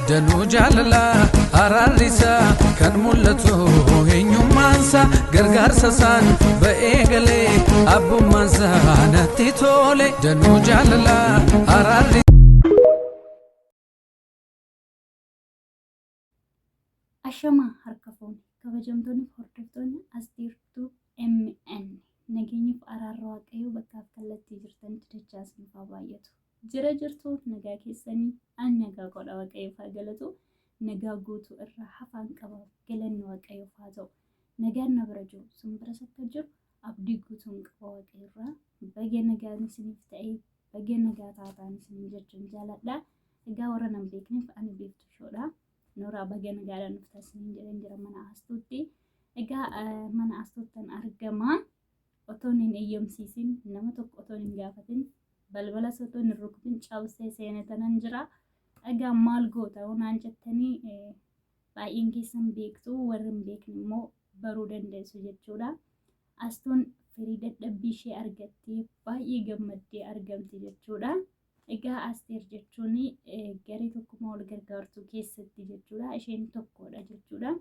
Danuu jaalalaa araarri isaa kan mul'atu eenyummaansa gargaarsa isaan ba'ee galee abbummaansa natti tole. Danuu jaalalaa araarri. Ashamaa harka fuune kabajamtoonni fi hordoftoonni Asteertuu MN nageenyiif araarra Waaqayyoo bakkaaf kallattii jirtanitti dachaa isiniif haa baay'atu. Jira jirtu nagaa keessanii an nagaa godha Waaqayyoof haa galatu. Nagaa guutuu irraa hafaan qaba galanni Waaqayyoof haa ta'u. Nagaan na bira jiru sun biras akka jiru abdii guutuun qaba Waaqayyo irraa. Baga nagaan isiniif ta'e baga nagaa taataan isiniin jechuun jaaladha. Egaa warra nan beekneef ani beektu shoodha. Nooraa baga nagaadhaan dhufta isiniin jedheen jira mana Astuutti. Egaa mana Astuuttan argama. Otoon hin eeyyamsiisin nama tokko otoon hin gaafatin balbalas otoon hin rukutin cabsee seene tanan jira. Egaa maal goota naan jettanii baay'een keessan beektu warri hin beekne immoo baruu dandeessu jechuudha. Astuun firii dadhabbii ishee argattee baay'ee gammaddee argamti jechuudha. Egaa Asteer jechuun garee tokkummaa wal gargaartuu keessatti jechuudha. Isheen tokkodha jechuudha.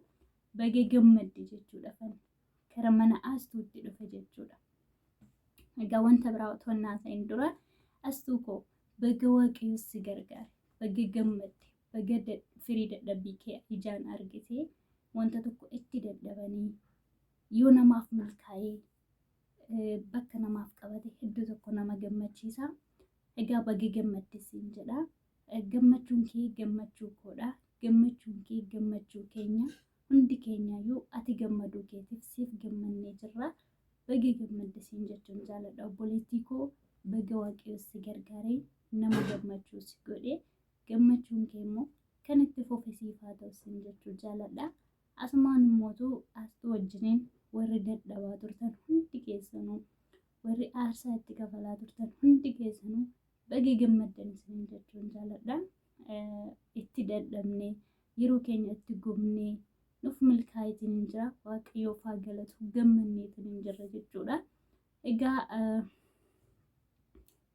Baga gammadde jechuudha. Kara mana Astuutti dhufe jechuudha. Egaa wanta biraa otoo hin haasa'in dura Astuu koo baga Waaqayyo si gargaare, baga gammadde, baga firii dadhabbii kee ijaan argite wanta tokko itti dadhabanii yoo namaaf milkaa'ee bakka namaaf qabate hedduu tokko nama gammachiisa. Egaa baga gammadde siin jedha. Gammachuun kee gammachuu koodha. Gammachuun kee gammachuu keenya. Hundi keenyayyuu ati gammaduu keetiif siif gammannee jirra. Baga gammadde siin jechuun jaaladha obboleettii koo. Baga Waaqayyo si gargaaree nama gammachuu si godhe. Gammachuun kee immoo kan itti fufe siif haa ta'u siin jechuu jaaladha. Asumaan immootu Astuu wajjiniin warri dadhabaa turtan hundi keessanuu warri aarsaa itti kafalaa turtan hundi keessanuu baga gammaddan isiniin jechuun jaaladha. Itti dadhabnee yeroo keenya itti gubnee nuuf milkaa'eetiin hin jira waaqayyoof haa galatu gammanneetiin hin jirra jechuudha. Egaa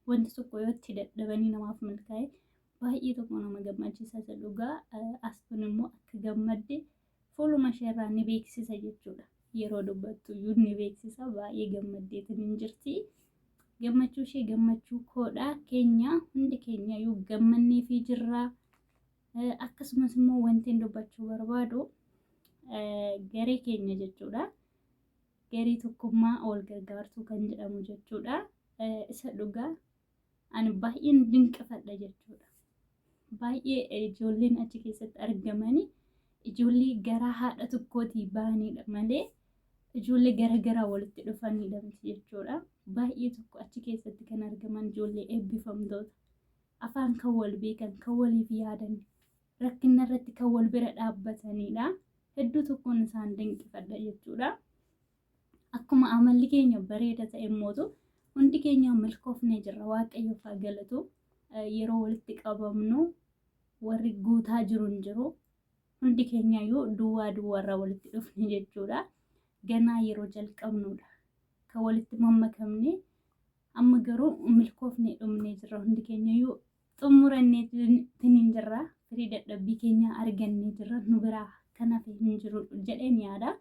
wanti tokko yoo itti dadhabanii namaaf milkaa'e baay'ee tokko nama gammachiisa isa dhugaa astuun immoo akka gammadde fuuluma isheerraa ni beeksisa jechuudha. Yeroo dubbattu iyyuu ni beeksisa baay'ee gammaddeetiin hin jirti. Gammachuu ishee gammachuu koodha keenya hundi keenya iyyuu gammanneefii jirra. Akkasumas immoo wanti dubbachuu barbaadu garee keenya jechuudha. Garee tokkummaa wal gargaartuu kan jedhamu jechuudha. Isa dhugaa ani baay'een dinqifadha jechuudha. Baay'ee ijoolleen achi keessatti argamanii ijoollee garaa haadha tokkootii ba'anidha malee ijoollee gara garaa walitti dhufanidha miti jechuudha. Baay'ee tokko achi keessatti kan argaman ijoollee eebbifamtoota afaan kan wal beekan kan waliif yaadan rakkina irratti kan wal bira dhaabbatanidha. Hedduu tokkoon isaan dinqifadha jechuudha. Akkuma amalli keenya bareeda ta'e immootu hundi keenya milkoofnee jirra. Waaqayyoof haa galatu. Yeroo walitti qabamnu warri guutaa jiru hin jiru. Hundi keenya iyyuu duwwaa duwwaarraa walitti dhufne jechuudha. Ganaa yeroo jalqabnudha. Kan walitti mammakamne amma garuu milkoofnee dhumnee jirra. Hundi keenya iyyuu xummuranneetiin hin jirra. Firii dadhabbii keenyaa argannee jirra. Nu biraa kan hafe hin jiru jedheen yaada.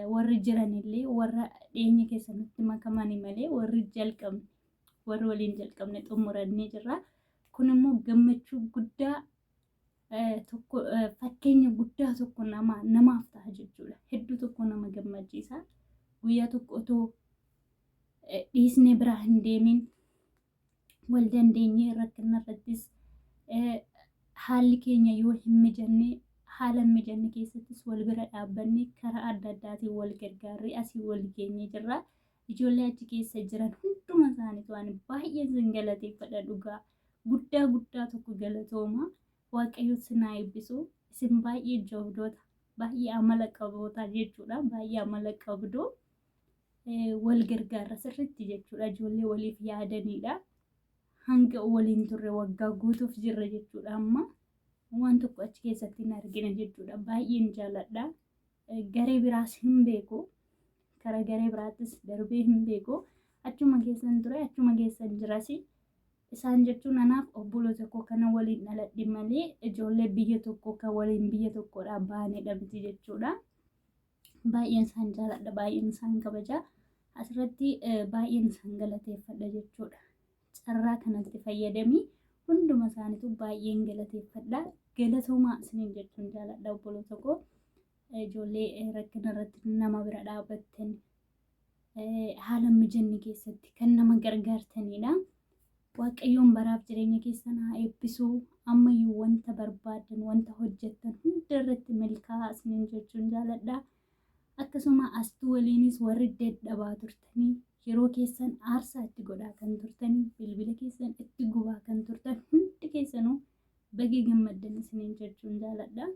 Warri jiranillee warra dhiyeenya keessa nutti makamani malee warri jalqabne warri waliin jalqabne xumurannee jirra. Kun immoo gammachuu guddaa tokko fakkeenya guddaa tokko nama namaaf ta'a jechuudha. Hedduu tokko nama gammachiisa. Guyyaa tokko otoo dhiisnee biraa hin deemin wal dandeenyee rakkina irrattis haalli keenya yoo hin mijanne haala hin mijanne keessattis wal bira dhaabbannee karaa adda addaatiin wal gargaarree asii wal geenyee jirra. Ijoollee achi keessa jiran hunduma isaaniitu ani baay'een sin galateeffadha dhugaa. Guddaa guddaa tokko galatooma. Waaqayyo sin haa eebbisu. Isin baay'ee jabdoota, baay'ee amala qaboota jechuudha. Baay'ee amala qabdu. Wal gargaarra sirriitti jechuudha. Ijoollee waliif yaadanidha. Hanga waliin turre waggaa guutuuf jirra jechuudha amma. Waan tokko achi keessatti hin argina jechuudha. Baay'een jaaladha. Garee biraas hin beeku. Kara garee biraattis darbee hin beeku. Achuma keessan ture, achuma keessan jiras. Isaan jechuun anaaf obboloota koo kana waliin dhaladhe malee ijoollee biyya tokkoo kan waliin biyya tokkodhaa baanedha miti jechuudha. Baay'een isaan jaaladha, baay'een isaan kabaja. Asirratti baay'een isaan galateeffadha jechuudha. Carraa kanatti fayyadamii hunduma isaaniitu baay'een galateeffadha. Galatoomaa isiniin jechuun jaaladha obboloota koo. Ijoollee rakkina irratti nama bira dhaabbattan haala mijanni keessatti kan nama gargaartanidha. Waaqayyoon baraaf jireenya keessan haa eebbisu. Ammayyuu wanta barbaaddan, wanta hojjettan hunda irratti milkaa'aa isiniin jechuun jaaladha. Akkasuma Astuu waliinis warri dadhabaa turtanii yeroo keessan aarsaa itti godhaa kan turtanii bilbila keessan itti gubaa kan turtan hundi keessanuu baga gammaddan isiniin jechuun jaaladha.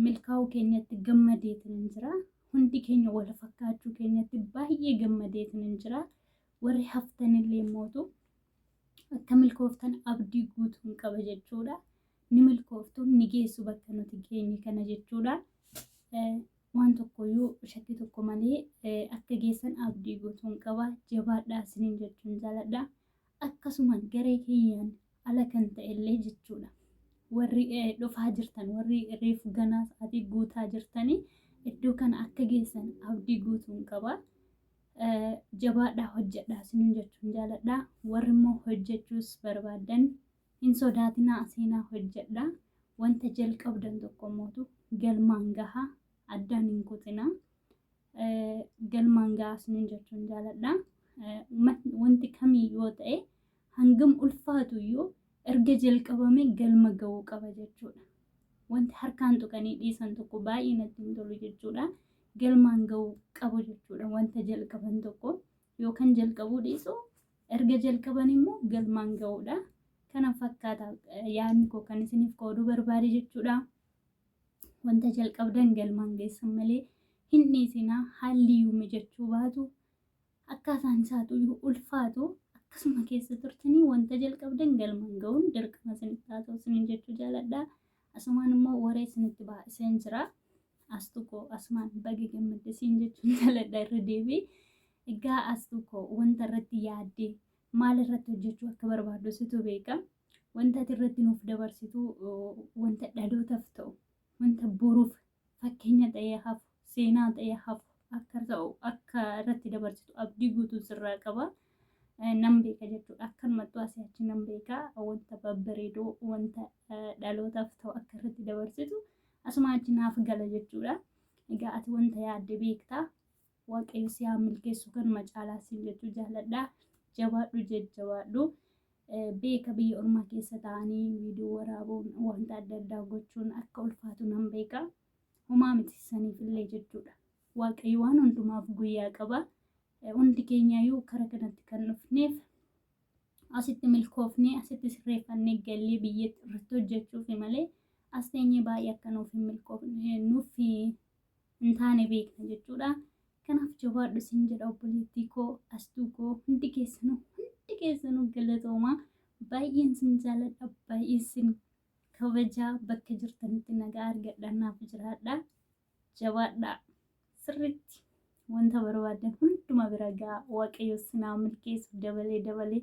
Milkaa'uu keenyatti gammadeetiin jira. Hundi keenya wal fakkaachuu keenyatti baay'ee gammadeetiin jira. Warri haftanillee mootu akka milkooftan abdii guutuun qaba jechuudha. Ni milkooftu, ni geessu bakka nuti geenye kana jechuudha. Waan tokkoyyuu shakkii tokko malee akka geessan abdii guutuun qaba. Jabaadhaa isiniin jechuun jaaladha. Akkasuma garee keenyaan ala kan ta'ellee jechuudha. Warri dhufaa jirtan, warri reefu ganaa sa'aatii guutaa jirtanii iddoo kana akka geessan abdii guutuun qaba. Jabaadhaa hojjedhaa isiniin jechuun jaaladha. Warri immoo hojjechuus barbaaddan hin sodaatinaa, seenaa hojjedhaa. Wanta jalqabdan tokko mootu galmaan gahaa, addaan hin kutinaa. Galmaan gahaa isiniin jechuun jaaladha. Wanti kamiyyuu yoo ta'e hangam ulfaatu iyyuu erga jalqabame galma ga'uu qaba jechuudha. Wanti harkaan tuqanii dhiisan tokko baay'ee natti hin tolu jechuudha. Galmaan ga'uu qabu jechuudha wanta jalqaban tokko yookaan jalqabuu dhiisu erga jalqaban immoo galmaan ga'uudha. Kana fakkaata yaadni koo kan isiniif qooduu barbaade jechuudha. Wanta jalqabdan galmaan geessan malee hin dhiisinaa, haalli iyyuu mijachuu baatu akkaataan isaatu iyyuu ulfaatu akkasuma keessa turtanii wanta jalqabdan galmaan ga'uun dirqama isinitti haa ta'u isiniin jechuu jaaladha. Asumaan immoo waree isinitti baay'iseen jira. Astuu koo asumaan baga gammadde siin jechuun jaaladha irra deebii. Egaa Astuu koo wanta irratti yaaddee maal irratti hojjechuu akka barbaaddu situ beeka. Wanta ati irratti nuuf dabarsitu wanta dhalootaaf ta'u, wanta boruuf fakkeenya ta'ee hafu, seenaa ta'ee hafu akka ta'u akka irratti dabarsitu abdii guutuu sirraa qaba. Nan beeka jechuudha. Akkanumattuu asii achi nan beeka wanta babbareedoo wanta dhalootaaf ta'u akka irratti dabarsitu asuma achi naaf gala jechuudha. Egaa ati wanta yaadde beektaa. Waaqayyo si haa milkeessu kanuma caalaa siin jechuu jaalladha. Jabaadhu, jajjabaadhu. Beeka biyya ormaa keessa ta'anii viidiyoo waraabuun wanta adda addaa gochuun akka ulfaatu nan beeka. Homaa miti saniif illee jechuudha. Waaqayyo waan hundumaaf guyyaa qaba. Hundi keenyaayyuu kara kanatti kan dhufneef asitti milkoofnee asitti sirreeffannee gallee biyyatti irratti hojjechuufi malee as teenyee baay'ee akka nuuf hin milkoofne nuuf hin taane beekna jechuudha. Kanaaf jabaadhu siin jedha obboleettii koo, Astuu koo, hundi keessanuu hundi keessanuu galatoomaa. Baay'een sin jaaladha, baay'een sin kabajaa, bakka jirtanitti nagaa argadha, naaf jiraadha. Jabaadhaa. Sirriitti wanta barbaadan hunduma bira ga'a. Waaqayyo sinaa milkeessu dabalee dabalee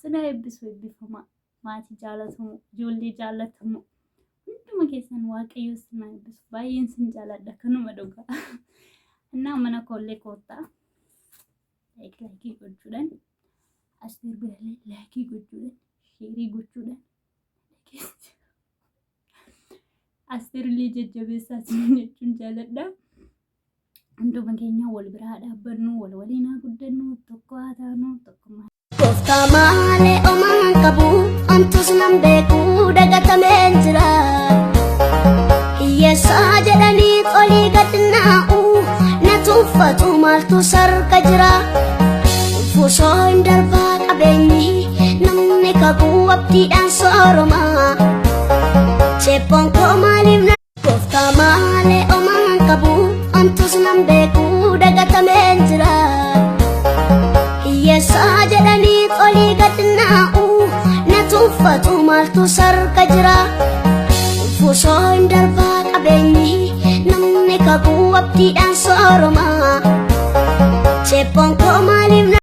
sinaa eebbisu eebbifamaa. Maatii jaalatamu, ijoollee jaalatamu. Hunduma keessan Waaqayyo sinaa eebbisu. Baay'een sin jaaladha kanuma dhugaa. Innaa mana koollee koottaa. Like like gochuudhaan Asteer birallee like gochuudhaan share gochuudhaan Asteerillee jajjabeessaa isin jechuun jaaladha. Hunduma keenya wal biraa haa dhaabbannu, wal waliin haa guddannu, tokko haa taanu, tokkummaa. Gooftaa malee omaan qabu, antus nan beeku dagatameen jira. Hiyyeessaa jedhanii olii gad naa'u, na tuffatu maaltu sarka jira. Ulfuusoo hin darbaa qabeenyi, namni kakuu abdiidhaan sooroma. Ceephoon koo maaliif na Gooftaa malee omaan qabu, antus nan beeku dagatameen jira. Hiyyeessaa jedhanii olii gad naa'u, na tuffatu maaltu sarka jira. Ulfuusoo hin darbaa qabeenyi, namni kakuu abdiidhaan sooroma. Ceephoon koo maaliif na